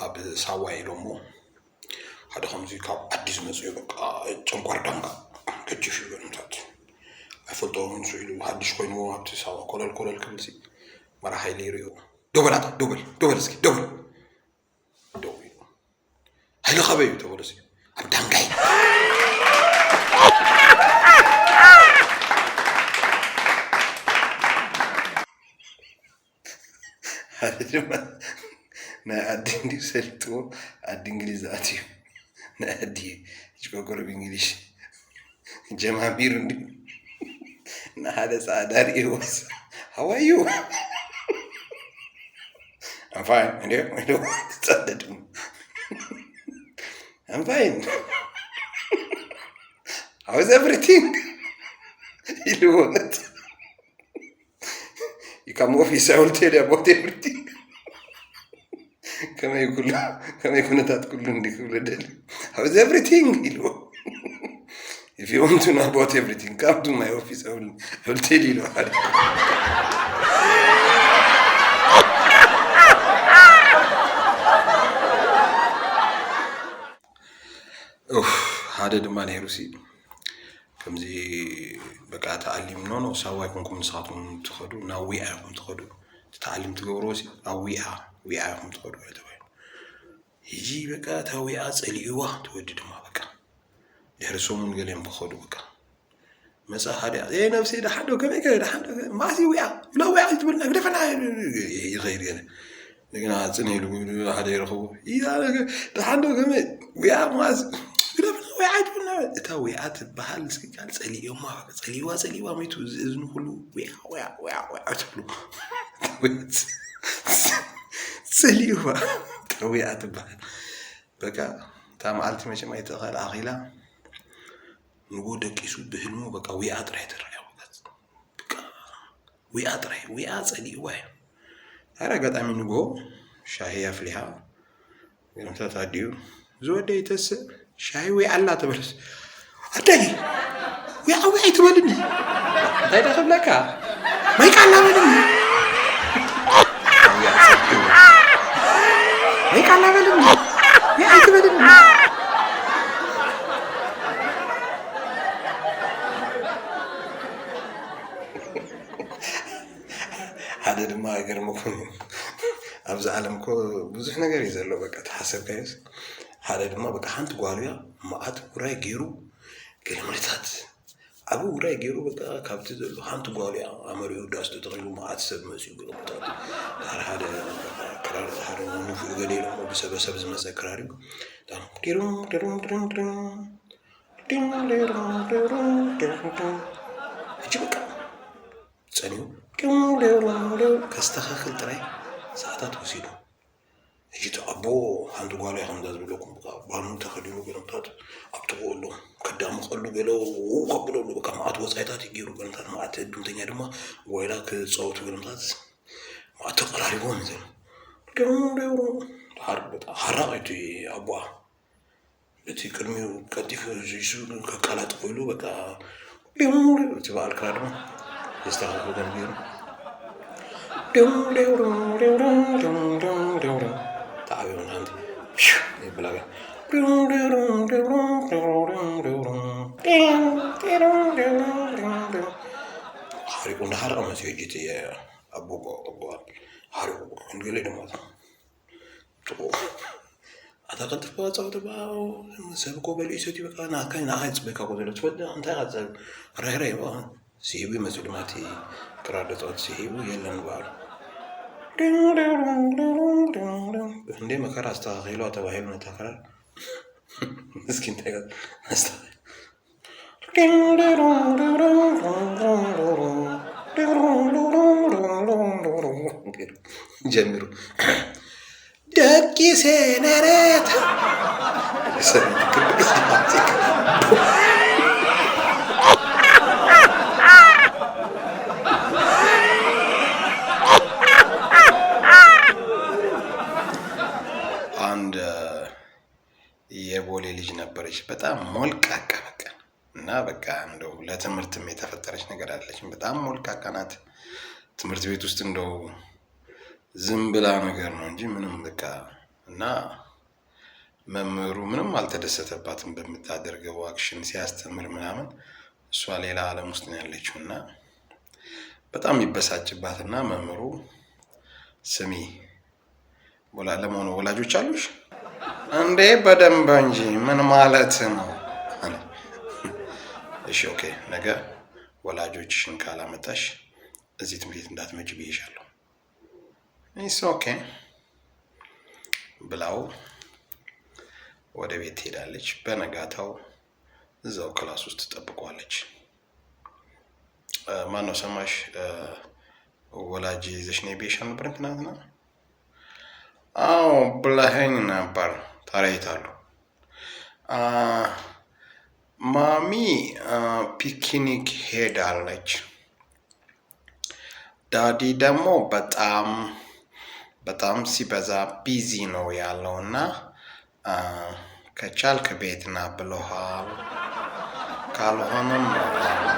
ኣብ ሳዋ ኢሎሞ ሓደ ከምዚ ካብ ዓዲ ዝመፅኡ በቃ ጨንቋር ዳንጋ ገጅፍ ይበልምታት ኣይፈልጦ ንሱ ኢሉ ሓድሽ ኮይንዎ ኣብቲ ሳዋ ኮለል ኮለል ክብል ሲ መራ ሓይሊ ይሪኦ። ዶበል ኣታ ዶበል ዶበል እስኪ ዶበል ደው ኢሉ። ሃይለ ካበይ እዩ ተበሎ ሲ ኣብ ዳንጋይ። ሓደ ድማ ናይ ዓዲ እንዲዩ ሰሊጥዎ ዓዲ እንግሊዝ ኣትዩ ናይ ዓዲ ሽኮኮር ብእንግሊሽ ጀማሚሩ እንዲ ንሓደ ፃዕዳ ርእይዎስ how are you I'm fine and you ፃዕዳ ድማ I'm fine how is everything ኢልዎ ነቲ you come office I will tell you about everything ከመይ ኩሉ ከመይ ኩነታት ኩሉ እንዲ ክብለ ደሊ how is everything ኢልዎ if you want to know about everything come to my office I will, I will tell you ኢልዎ ሓደ ኡፍ ሓደ ድማ ነይሩ ሲ ከምዚ በቃ ተኣሊም ኖ ኖ ሳዋ ኣይኮንኩም ንስኻትኩም ትኸዱ ናብ ዊኣ ኢኹም ትኸዱ እቲ ተኣሊም ትገብርዎ ሲ ኣብ ዊኣ ዊኣ ኢኹም ትኸዱ ተባሂሉ ሕጂ በቃ እታ ዊኣ ፀሊእዋ ትወዲ ድማ በቃ ድሕሪ ሰሙን ገሊኦም ክኸዱ በቃ መፃ ሓደ እ ነብሰይ ደሓን ዶ ከመይ ከ ደሓን ዶ ከ- ማእሲ ዊኣ ብላ ዊኣ ትብልና ግደፈና ይኸይድ ገለ እንደገና ፅን ኢሉ ሓደ ይረኽቦ ኢዛ ደሓን ዶ ከመይ ዊኣ ማእሲ ግደፈና ዊኣ ኣይትብልና እታ ዊኣ ትበሃል ስቃል ፀሊኦማ በቃ ፀሊዋ ፀሊዋ መይቱ እዚ እዝኑ ኩሉ ዊኣ ዊኣ ዊኣ ዊኣ ትብሉ ፀሊዋ እታ ዊኣ ትበሃል በቃ እታ መዓልቲ መቸም ኣይተኸል ኣኺላ ንጎ ደቂሱ ብህልሙ በቃ ዊኣ ጥራይ ትረኣዮ በቃ ዊኣ ጥራይ ዊኣ ጸሊእዋ እዩ። ኣረ ኣጋጣሚ ንጎ ሻሂ ኣፍሊሓ ገለምታት ኣዲኡ ዝወደይ ተስእ ሻሂ ዊኣ ኣላ ተበለስ ኣደይ ዊኣ ዊኣ ኣይትበልኒ እንታይ ዳ ክብለካ ማይ ቃላ በልኒ ማይ ቃላ በልኒ ዊኣ ኣይትበልኒ ሓደ ድማ ኣይገርመኩም እዩ ኣብዚ ዓለም እኮ ብዙሕ ነገር እዩ ዘሎ በቃ ተሓሰብካዮስ ሓደ ድማ በቃ ሓንቲ ጓልያ መዓት ውራይ ገይሩ ገለመለታት ዓቢ ውራይ ገይሩ በቃ ካብቲ ዘሎ ሓንቲ ጓልያ ኣመሪኡ ዳስ ተተኺሉ መዓት ሰብ መፅኡ ገለመለታት ድሓር ሓደ ክራር ድሓር ንፉዕ ገለ ኢሎም ብሰበሰብ ዝመፀ ክራር እዩ ዲሩም ዲሩም ዲሩም ዲሩም ዲሩም ዲሩም ዲሩም ዲሩም ዲሩም ሕጂ በቃ ጸኒሑ ዲሩም ዲሩም ዲሩም ከስተኻኽል ጥራይ ሰዓታት ወሲዱ። ሕጂ እቲ ኣቦ ሓንቲ ጓል እያ ከምዛ ዝበለኩም በቃ ባኑ ተኸዲኑ ገለምታት ኣብ ጥቕኡ ኣሎ ከዳምቐሉ ገለ ውው ከብለሉ በቃ መዓት ወፃኢታት እዩ ገይሩ ገለምታት መዓት እድምተኛ ድማ ጓይላ ክፃወቱ ገለምታት መዓት ተቐራሪቦም እዩ ዘሎ ዲሩም ዲሩም ሓራቕ እቲ ኣቦኣ እቲ ቅድሚኡ ቀልጢፉ ዚሱ ከቃላጥፎ ኢሉ በቃ ዲሙር እቲ በዓል ክራ ድማ የስተኻኽሉ ገንቢሩ ዲሙር ዲሙር ዲሙር ዲሙር ዲሙር ዲሙር ዲሙር ተዓቢሩ ሓንቲ ይብላጋ ዲሙር ዲሙር ዲሙር ዲሙር ዲሙር ሓሪቁ እንዳሓረቐ መፅዮ እጅ እቲ ኣቦ ኣቦ ሓሪቁ ክንገለ ድማ ኣታ ቀልጥፍካ ጻወት እባ ሰብ እኮ በሊዑ ሰትዩ በቃ ንዓካ ንዓካ ይጽበካ እኮ ዘሎ ትፈልጥ ዲኻ እንታይ ኢኻ ትዛረብ ራይ ራይ እባ ስሒቡ ይመጽእ ድማ እቲ ክራር ዶጻወት ስሒቡ የለን በዓሉ እንዴ መከራ ኣስተኻኺልዋ ተባሂሉ ነታ ክራር እስኪ እንታይ ኢኻ ኣስተኻኺል ጀሚሩ ደቂ ሴነሬት አንድ የቦሌ ልጅ ነበረች፣ በጣም ሞልቃቃ በቃ። እና በቃ እንደው ለትምህርትም የተፈጠረች ነገር አይደለችም። በጣም ሞልቃቃ ናት። ትምህርት ቤት ውስጥ እንደው ዝም ብላ ነገር ነው እንጂ ምንም በቃ እና መምህሩ ምንም አልተደሰተባትም በምታደርገው አክሽን ሲያስተምር ምናምን። እሷ ሌላ ዓለም ውስጥ ነው ያለችው እና በጣም ይበሳጭባትና መምህሩ ስሚ፣ ለመሆኑ ወላጆች አሉሽ እንዴ? በደንብ እንጂ፣ ምን ማለት ነው? እሺ ኦኬ፣ ነገ ወላጆችሽን ካላመጣሽ እዚህ ትምህርት ቤት እንዳትመጭ ብዬሻለሁ። It's okay ብላው ወደ ቤት ትሄዳለች። በነጋታው እዛው ክላስ ውስጥ ትጠብቋለች። ማን ነው ሰማሽ? ወላጅ ይዘሽ ነይ ብዬሽ አልነበረም ትናንትና? አዎ ብለኸኝ ነበር። ታዲያ የት አሉ? ማሚ ፒክኒክ ሄዳለች። ዳዲ ደግሞ በጣም በጣም ሲበዛ ቢዚ ነው ያለው እና ከቻልክ ቤት ና ብሎሃል። ካልሆነም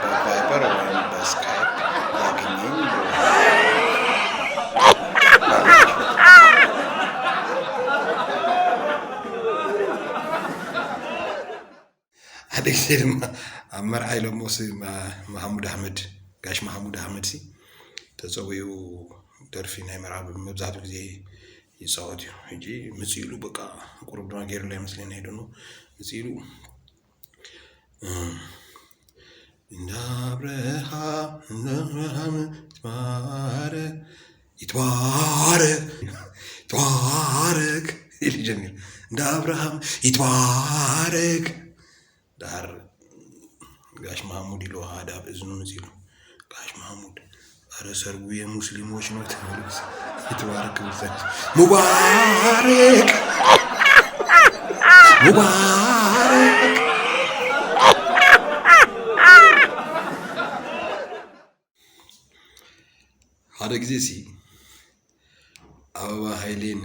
በቫይበር ወይም በስካይፕ ያግኘኝ ብሎሃል። ሓደ ግዜ ድማ ኣብ መርዓ ኢሎሞ ሲ ማሕሙድ ኣሕመድ፣ ጋሽ ማሕሙድ ኣሕመድ ሲ ተፀዊኡ ደርፊ ናይ መርዓ መብዛሕትኡ ግዜ ይፃወት እዩ። ሕጂ ምፅእ ኢሉ በቃ ቁሩብ ድማ ገይሩላ ይመስለኒ ኣይደኖ ምፅእ ኢሉ እንዳ ኣብርሃም እንዳ ኣብርሃም ይትባረክ ይትባረክ ይትባረክ ኢሉ ጀሚሩ። እንዳ ኣብርሃም ይትባረክ ዳር ጋሽ ማሙድ ኢሉ ሓደ ኣብ እዝኑ መፂሉ። ጋሽ ማሙድ ኣረ ሰርጉ የሙስሊሞች ነው ተብሎ ይትባረክ ይብዛል። ሙባረክ ሙባረክ። ሓደ ግዜ ሲ ኣበባ ሃይሌን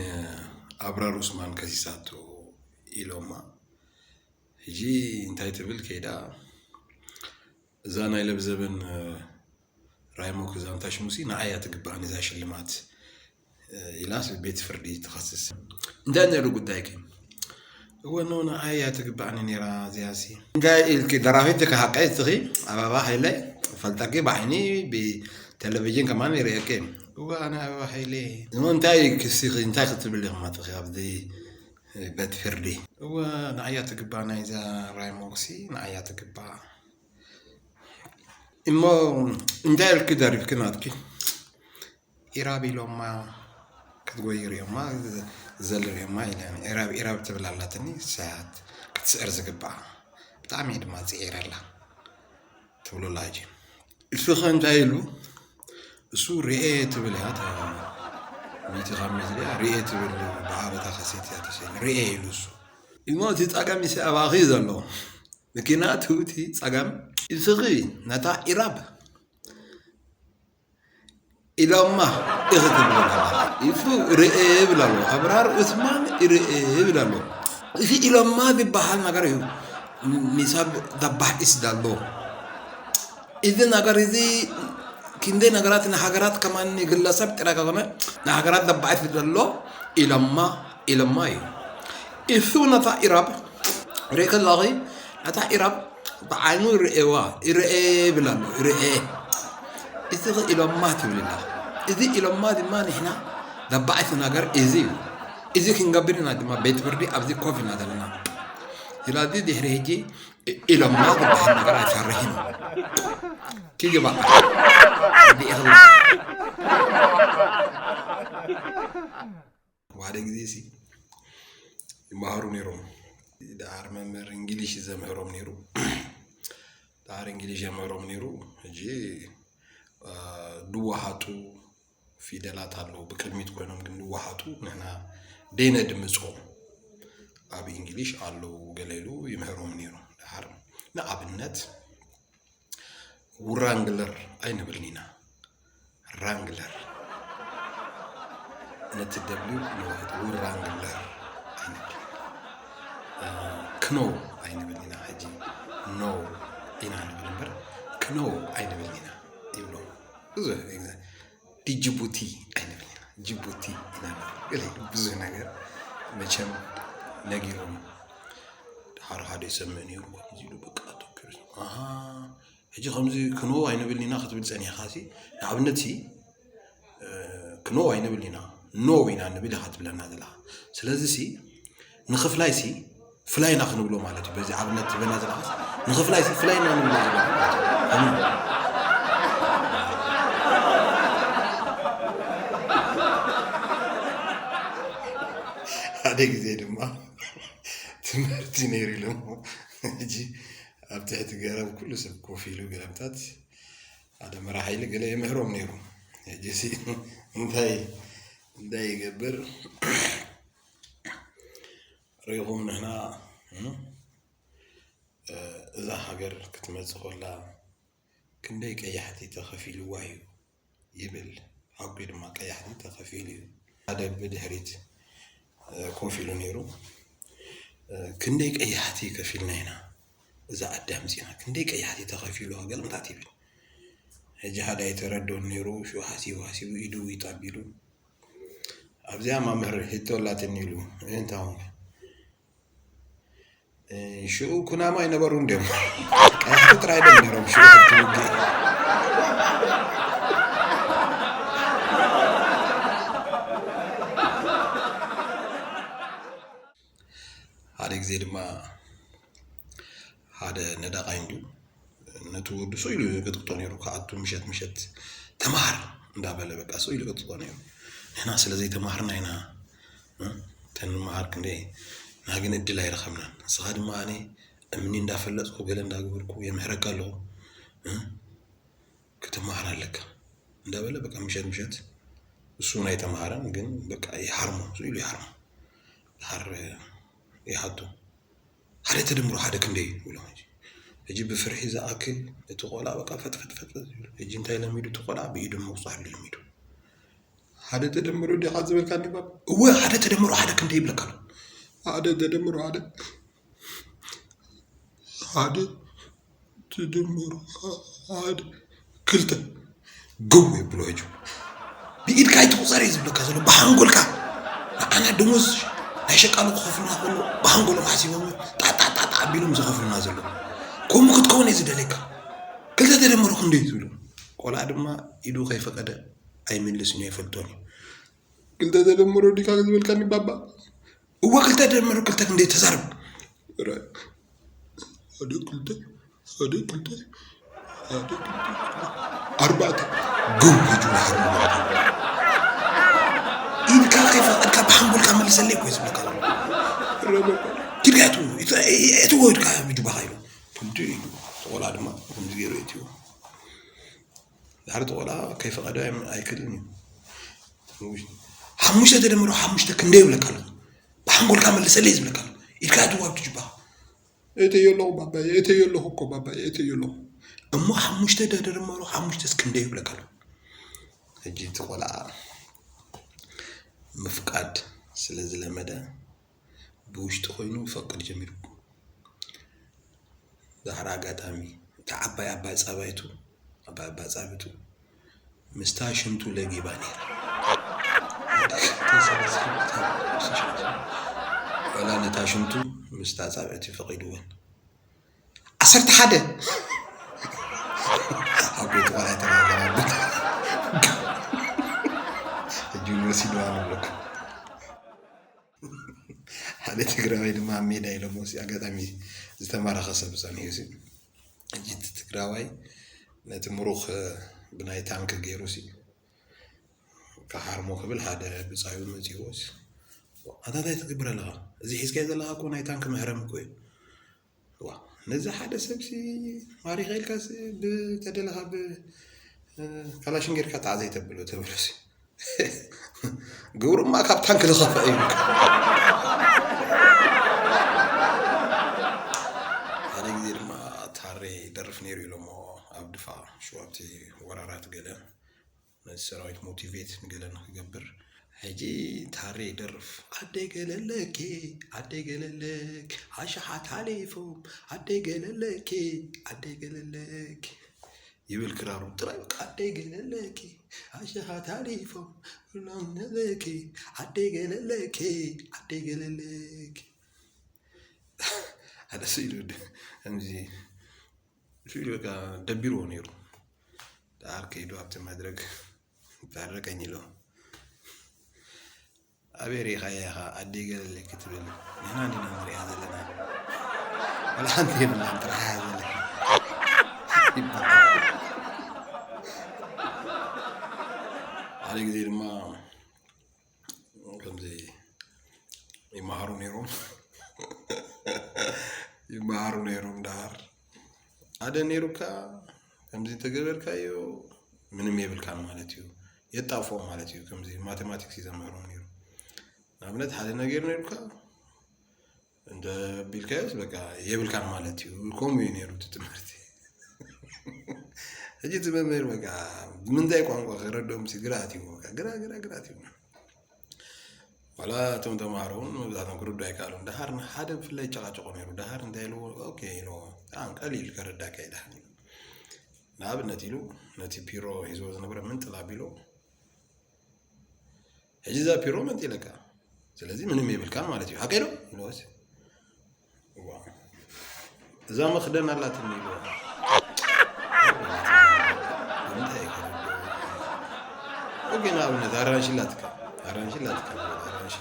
ኣብራር ኡስማን ከሲሳቶ ኢሎማ። ሕጂ እንታይ ትብል ከይዳ እዛ ናይ ለብዘበን ራይሞክ እዛ እንታይ ሽሙሲ ንዓያ ትግባእኒ እዛ ሽልማት ኢላስ ቤት ፍርዲ ትኸስስ። እንታይ ነይሩ ጉዳይኪ? እወ ኖ ንዓያ ትግባእኒ ነይራ እዚኣሲ። እንታይ ኢልኪ ደራፊት ኢኺ ሓቀይ እስኺ ኣበባ ሃይለ ፈልጠኪ ብዓይኒ ብቴሌቪዥን ከማን ይርእየኪ። እወ ኣነ ኣበባ ሃይለ። እሞ እንታይ ክሲኺ እንታይ ክትብል ኢኺ መጥኺ ኣብዚ ቤት ፍርዲ? እወ ንዓያ ትግባእ ናይዛ ራይሞክሲ ንዓያ ትግባእ። እሞ እንታይ ኢልኪ ደሪፍኪ ናትኪ? ኢራብ ኢሎማ ክትጎይ ሪኦማ ዘል ሪኦማ ኢለን ኢራብ ኢራብ ትብል ኣላትኒ ሰያት ክትስዕር ዝግባኣ ብጣዕሚ ድማ ፅዒረላ ትብሉላ ሕጂ እሱ ከ እንታይ ኢሉ እሱ ርኤ ትብል እያ ሚቲ ካብ ሚቲ ርኤ ትብል ብዓበታ ካሴት እያ ተሰ ርኤ ኢሉ እሱ እሞ እቲ ፀገም ይሰ ኣባኺ ዘሎ ምክንያቱ እቲ ፀገም እስኺ ነታ ኢራብ ኢሎማ ኢኺ ትብል ኣለኻ። ኢሱ ርኤ ይብል ኣሎ። ኣብራር ዑስማን ይርኤ ይብል ኣሎ። እዚ ኢሎማ ዝበሃል ነገር እዩ። ሚሳብ ደባሕ ኢስ ዳሎ። እዚ ነገር እዚ ክንደይ ነገራት ንሃገራት ከማን ግለሰብ ጥራይ ከኾነ ንሃገራት ደባሕ ኢስ ዳሎ ኢሎማ ኢሎማ እዩ። ኢሱ ነታ ኢራብ ርኤ ከላኺ ነታ ኢራብ ብዓይኑ ይርእየዋ ይርኤ ይብል ኣሎ ይርኤ እዚ ኢሎማ ትብል ኢላ እዚ ኢሎማ ድማ ንሕና ዘባዒት ነገር እዚ እዩ እዚ ክንገብር ኢና ድማ ቤት ፍርዲ ኣብዚ ኮፍ ኢና ዘለና ስለዚ ድሕሪ ሕጂ ኢሎማ ዝበሃል ነገር ኣይሰርሕን እዩ ኪግባ ሓደ ግዜ ሲ ይመሃሩ ነይሮም። ደኣር መምህር እንግሊሽ ዘምህሮም ነይሩ። ደኣር እንግሊሽ ዘምህሮም ነይሩ። ሕጂ ድወሃጡ ፊደላት ኣለዉ ብቅድሚት ኮይኖም ግን ድወሃጡ ንሕና ደይነድምፆም ኣብ እንግሊሽ ኣለዉ ገለ ኢሉ ይምህሮም ነይሩ። ደሓር ንኣብነት ውራንግለር ኣይንብልን ኢና ራንግለር ነቲ ደብሊው ንውሕድ ውራንግለር ኣይንብል ክኖ ኣይንብል ኢና ሕጂ ኖ ኢና ንብል እምበር ክኖ ኣይንብል ኢና ይብሎ ብዙሕ ዲጅቡቲ ኣይንብል ኢና ጅቡቲ ኢና ንብል ብዙሕ ነገር መቸም ነጊሮም። ሓደ ሓደ ይሰምዕ ነይሩ። ከምዚ ኢሉ በቃ ኣተኪሩ፣ ኣሃ፣ ሕጂ ከምዚ ክንዎ ኣይንብልን ኢና ክትብል ጸኒሕካ ሲ፣ ንኣብነት ሲ፣ እ፣ ክንዎ ኣይንብልን ኢና፣ ኖ ኢና ንብል ኢኻ ትብለና ዘለኻ። ስለዚ ሲ፣ ንኽፍላይ ሲ፣ ፍላይ ኢና ክንብሎ ማለት እዩ። በዚ ኣብነት ትበና ዘለኻስ፣ ንኽፍላይ ሲ፣ ፍላይ ኢና ንብሎ ዘለና ማለት እዩ። ከመይ? ሓደ ግዜ ድማ ትምህርቲ ነይሩ ኢሎሞ። ሕጂ ኣብ ትሕቲ ገረብ ኩሉ ሰብ ኮፍ ኢሉ፣ ገረብታት፣ ሓደ መራሒ ኢሉ ገለ የምህሮም ነይሩ። ሕጂ ሲ እንታይ፣ እንታይ ይገብር? ርኢኹም ንሕና፣ እ፣ እዛ ሃገር ክትመጽእ ከላ ክንደይ ቀያሕቲ ተኸፊልዋ እዩ ይብል። ሓቂ ድማ ቀያሕቲ ተኸፊሉ እዩ። ሓደ ብድሕሪት፣ እ፣ ኮፍ ኢሉ ነይሩ። እ፣ ክንደይ ቀያሕቲ ከፊልና ኢና እዛ ዓዲ ኣምጺእና፣ ክንደይ ቀያሕቲ ተኸፊሉ ገልምታት ይብል። ሕጂ ሓደ ኣይተረድኦን ነይሩ፣ ሽዑ ሓሲቡ ሓሲቡ ኢዱ ዊጥ ኣቢሉ፣ ኣብዚኣ ማምህር ሂቶ ኣላትኒ ኢሉ፣ እንታይ ኾንካ? እ፣ ሽኡ ኩናማ ኣይነበሩን ድዮም? ቀያሕቲ ጥራይ ድዮም ነይሮም ሽኡ ኣብቲ ውግእ? ሓደ ግዜ ድማ ሓደ ነዳቓይ እንድዩ ነቲ ወዱ ስቕ ኢሉ ይቕጥቅጦ ነይሩ። ክኣቱ ምሸት ምሸት፣ "ተምሃር" እንዳበለ በቃ ስቕ ኢሉ ይቕጥቅጦ ነይሩ። ንሕና ስለ ዘይተማሃርና ኢና፣ እ፣ ተንመሃር ክንደይ፣ ንሕና ግን እድል ኣይረኸብናን። ንስኻ ድማ ኣነ እምኒ እንዳፈለጥኩ ገለ እንዳገበርኩ የምህረካ ኣለኹ፣ እ፣ ክትመሃር ኣለካ እንዳበለ በቃ ምሸት ምሸት እሱ እውን ኣይተምሃረን፣ ግን በቃ ይሃርሞ፣ ስቕ ኢሉ ይሃርሞ። ድሓር ይሓቱ። "ሓደ ተደምሮ ሓደ ክንደይ?" ይብሎ። ሕጂ፣ ሕጂ ብፍርሒ ዝኣክል እቲ ቆልዓ በቃ ፈጥፈጥ ፈጥፈጥ ይብል። ሕጂ እንታይ ለሚዱ እቲ ቆልዓ? ብኢዱ ምቑጻር ለሚዱ። "ሓደ ተደምሮ ዲኻ ዝበልካ እንዲ ባባ?" "እወ፣ ሓደ ተደምሮ ሓደ ክንደይ?" ይብለካ ኣሎ። "ሓደ ተደምሮ ሓደ፣ ሓደ ትድምሩ ሓደ ክልተ፣ ግው የብሎ ሕጂ። ብኢድካ ኣይትቑጸር እዩ ዝብለካ ዘሎ፣ ብሓንጎልካ። ንዓና ደሞዝ ናይ ሸቃሎ ክኸፍሉና ከሎ ብሓንጎሎም ሓሲቦም ጣጣጣጣ ኣቢሎም ዝኸፍሉና ዘሎ። ከምኡ ክትከውን እየ ዝደልየካ። ክልተ ተደመሩ ክንደይ ትብሎ?" ቆልዓ ድማ ኢዱ ከይፈቀደ ኣይምልስን እዩ፣ ኣይፈልጦን እዩ። "ክልተ ተደመሩ ዲካ ዝበልካኒ ባባ?" "እወ፣ ክልተ ተደመሩ ክልተ ክንደይ? ተዛረብ። ረ-፣ ሓደ ክልተ፣ ሓደ ክልተ፣ ሓደ ክልተ፣ ኣርባዕተ። ግው ሕጂ ወሓር መባዕቲ። ኢድካ ከይፈቐድካ ብሓንጎልካ መልሰለይ እኮ ዝብለካ ዘሎ። ረ-፣ በቃ። ኪድካ እትዎ፣ እቲ፣ እቲ ወድካ ብጁባኻ ኢሉ። ከምቲ ኢሉ። እቲ ቆልዓ ድማ ከምዚ ገይሩ እትዎ። ድሓር እቲ ቆልዓ ከይፈቐደ ኣይም-፣ ኣይክእልን እዩ። ሓሙሽተ ተደምሮ ሓሙሽተ ክንደይ ይብለካ ኣሎ? ብሓንጎልካ መልሰለይ ዝብለካ ኣሎ። ኢድካ እትዎ ኣብቲ ጁባኻ። "እተዮ ኣለኹ ባባየ፣ እተዮ ኣለኹ እኮ ባባየ፣ እተዮ ኣለኹ።" እሞ ሓሙሽተ ተደምሮ ሓሙሽተስ ክንደይ ይብለካ ኣሎ? ሕጂ እቲ ቆልዓ ምፍቃድ ስለ ዝለመደ ብውሽጢ ኮይኑ ይፈቅድ ጀሚሩ። ድሕሪ ኣጋጣሚ እታ ዓባይ ኣባ ጻባይቱ፣ ኣባ፣ ኣባ ጻብቱ ምስታ ሽንቱ ለጊባ ነይራ። ወላ ነታ ሽንቱ ምስታ ጻብዕቲ ፈቒድወን። "ዓሰርተ ሓደ!" ኣብ ቤት ቆልዓ ተናገራበት። ሕጂ እውን ወሲድዋ ንብለኩም። ሓደ ትግራዋይ ድማ ኣብ ሜዳ ኢሎሞ ሲ ኣጋጣሚ ዝተማረኸ ሰብ ጸኒሑ ሲ፣ ሕጂ እቲ ትግራዋይ ነቲ ምሩኽ ብናይ ታንክ ገይሩ ሲ ክሓርሞ ክብል ሓደ ብጻዩ መጺዎ ሲ፣ "ኣታ እንታይ ትገብር ኣለኻ? እዚ ሒዝካዮ ዘለኻ እኮ ናይ ታንክ መሕረሚ እኮ እዩ። ዋ፣ ነዚ ሓደ ሰብ ሲ ማሪኸ ኢልካ ሲ ብተደለኻ ብ፣ እ፣ ካላሽን ጌርካ ጣዕ ዘይተብሎ" ተብሎ ሲ ግብሩማ ካብ ታንክ ዝኸፍአ እዩ። ሓደ ግዜ ድማ ታሬ ይደርፍ ነይሩ ኢሎሞ ኣብ ድፋ ሽዋብቲ ወራራት ገለ ነቲ ሰራዊት ሞቲቬት ንገለ ንክገብር። ሕጂ ታሬ ይደርፍ፣ "ኣደይ ገለለኪ፣ ኣደይ ገለለኪ፣ ኣሽሓት ሓሊፎም፣ ኣደይ ገለለኪ፣ ኣደይ ገለለኪ" ይብል ክራሩ ጥራይ በቃ፣ "ኣደይ ገለለኪ፣ ኣሽሓት ሓሊፎም፣ ለኪ ዓደይ ገለለኪ ዓደይ ገለለኪ ሓደ ስኢሉ ከምዚ ስኢሉ በቃ ደቢርዎ ነይሩ። ደኣር ከይዱ ኣብቲ መድረክ ታረቀኝ ኢሎ ኣበይ ርኢኻያ ኢኻ ኣደይ ገለለኪ ትብል? ንሕና እንዲና ንሪኣ ዘለና። ዋላ ሓንቲ የብላን ጥራሕ እያ ዘላ። ይበሃል። ሓደ ግዜ ድማ ከምዚ ይመሃሩ ነይሮም። ይመሃሩ ነይሮም ደሓር ሓደ ነይሩካ ከምዚ እንተገበርካዮ ምንም የብልካን ማለት እዩ። የጣፍኦ ማለት እዩ። ከምዚ ማቴማቲክስ እዩ ዘምህሮም ነይሩ። ንኣብነት ሓደ ነገር ነይሩካ እንተ ቢልካዮስ በቃ የብልካን ማለት እዩ። ከምኡ እዩ ነይሩ እቲ ትምህርቲ። ሕጂ እቲ መምህር በቃ ብምንታይ ቋንቋ ክረድኦም ሲ ግራ ኣትይዎ በቃ ግራ ግራ ግራ ኣትይዎ። ዋላ እቶም ተምሃሮ እውን መብዛሕቶም ክርዱ ኣይከኣሉን። ደሃር ንሓደ ብፍላይ ይጨቃጨቆ ነይሩ። ደሃር እንታይ ኢልዎ ኦኬ ኢልዎ። ብጣዕሚ ቀሊል ከረዳካ እዩ ደሃር። ንኣብነት ኢሉ ነቲ ፒሮ ሒዝዎ ዝነበረ ምንጥል ኣቢሉ ሕጂ እዛ ፒሮ መንጢለካ ስለዚ ምንም የብልካን ማለት እዩ ሓቀይ ዶ ኢልዎስ እዋ እዛ መኽደን ኣላትኒ ኢልዎ እንታይ ከረድኦ ኦኬ ንኣብነት ኣራንሺ ኣላትካ ኣራንሺ ኣላትካ ኣራንሺ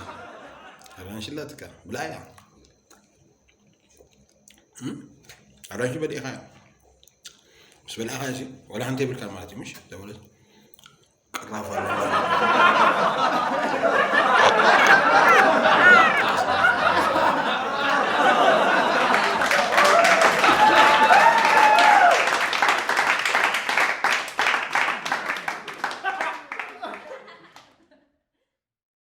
ኣራንሺ ኣላትካ ብላዕያ ኣራንሺ በሊዕኻ ምስ በላዕኻ ዋላ ሓንቲ የብልካ ማለት እዩ ምሽ ተበለት ቀራፍ ኣሎ